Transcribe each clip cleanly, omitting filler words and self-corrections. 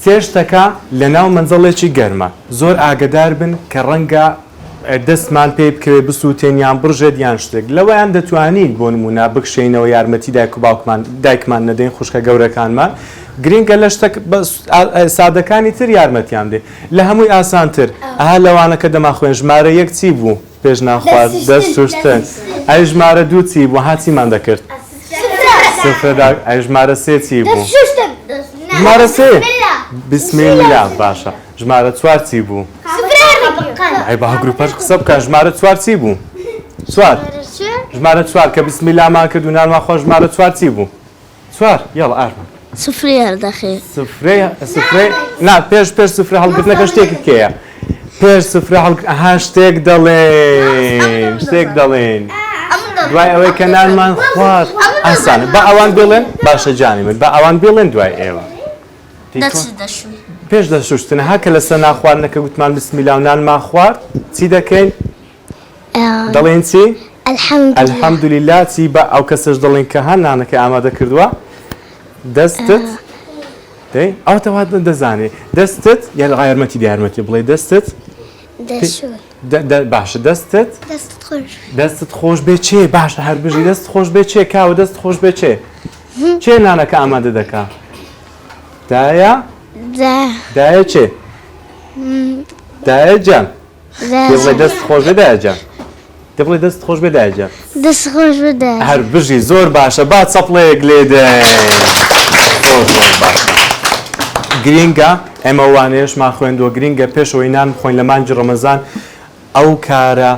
چێشتەکە لەناو مەنجەڵێکی گەرمە، زۆر ئاگەدار بن کە ڕەنگە دەستمان پێی بکەوێت بسووتێن یان بڕژێت یان شتێک، لەوەیان دەتوانین بۆ نموونە بکشێینەوە یارمەتی دایک و باوکمان دایکمان نەدەین خوشکە گەورەکانمان، گرینگە لە شتە سادەکانی تر یارمەتیان بدەین. لە هەمووی ئاسانتر ئەها لەوانە کە دەمانخوێن ژمارە یەک چی بوو پێش نان خوارد؟ دەست شوشتن. ئەی ژمارە دوو چی بوو؟ ها چیمان دەکرد؟ سفرە دا ئەی ژمارە سێ چی بوو؟ ژمارە سێ بسم اللە باشە ژمارە چوار چی بوو؟ ئەی با گروپەش قسە بکە ژمارە چوار چی بوو؟ چوار ژمارە چوار کە بسم اللەمان کرد و نانمان خوارد ژمارە چوار چی بوو؟ چوار یاڵا ئارمان. سفرەی هەڵدەخەی. سفرەی سفرەی نا پێش پێش سفرە هەڵگرتنەکە شتێکی کێیە پێش سفرە هەڵ ئەها شتێک دەڵێن شتێک دەڵێن دوای ئەوەی کە نانمان خوارد ئاسانە با ئەوان بڵێن باشە جانی من با ئەوان بڵێن دوای ئێوە پێش دەست شوشتن ها کە لەسەر نان خواردنەکە گوتمان بسمیلا و نانمان خوارد چی دەکەین دەڵێن چی؟ الحمدللە چی بە ئەو کەسەش دەڵێن کە ها نانەکەی ئامادە کردووە دەستت دەی ئەو تەوا دەزانێ دەستت یان یارمەتی یارمەتی بڵێ دەستت باشە دەستت دەستت خۆش بێ چێ باشە هەر بژی دەست خۆش بێ چێ کاوە دەست خۆش بێ چێ چێ نانەکە ئامادە دەکا دایە دایە چێ دایە جان دێ بڵێ دەست خۆش بێ دایە جان دێ بڵێ دەست خۆش بێ دایە جان دەست خۆش بێ دایە هەر بژی زۆر باشە با چەپڵەیەک لێ دەین زۆر زۆر باشە گرینگە ئێمە وانەیەشمان خوێندووە گرینگە پێشەوەی نان بخۆین لە مانگی ڕەمەزان ئەو کارە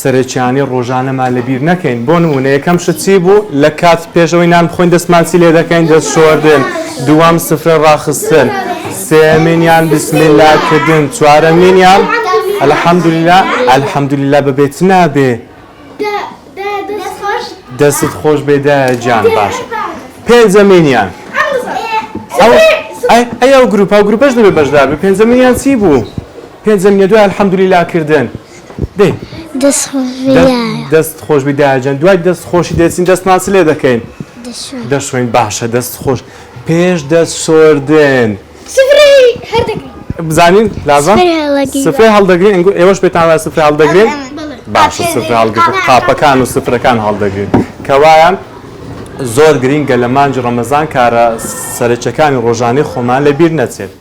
سەرەکیانەی ڕۆژانەمان لەبیر نەکەین بۆ نمونە یەکەم شت چی بوو لە کات پێشەوەی نان بخۆین دەستمان چی لێ دەکەین دەست شۆردن دووەم سفرە ڕاخستن سێمینیان بسم اللە کردن چوارەمینیان الحمدللە الحمدللە بەبێ چ نابێ دەستت خۆش بێ دایە گیان باش پێنجەمینیان ئەی ئەو گروپە ئەو گروپەش دەبێ بەشدار بێ پێنجەمینیان چی بوو پێنجەمینە دوای الحمدللە کردن دەی دەست خۆش بێ دایە. دەست خۆش بی دایە جان دوای دەست خۆشی دەچین دەستمان چ لێ دەکەین دەشۆین. دەشۆین باشە دەست خۆش پێش دەست شۆردن سفرەی هەردەگرین. بزانین لازم سفرەی هەڵدەگرین. سفرەی هەڵدەگرین ئەنگۆ ئێوەش پێتان وایە سفرە هەڵدەگرین بەڵێ. باشە سفرە هەڵگرتن قاپەکان و سفرەکان هەڵدەگرین کەوایە زۆر گرینگە لە مانگی ڕەمەزان کارە سەرەکیەکانی ڕۆژانەی خۆمان لەبیر نەچێت.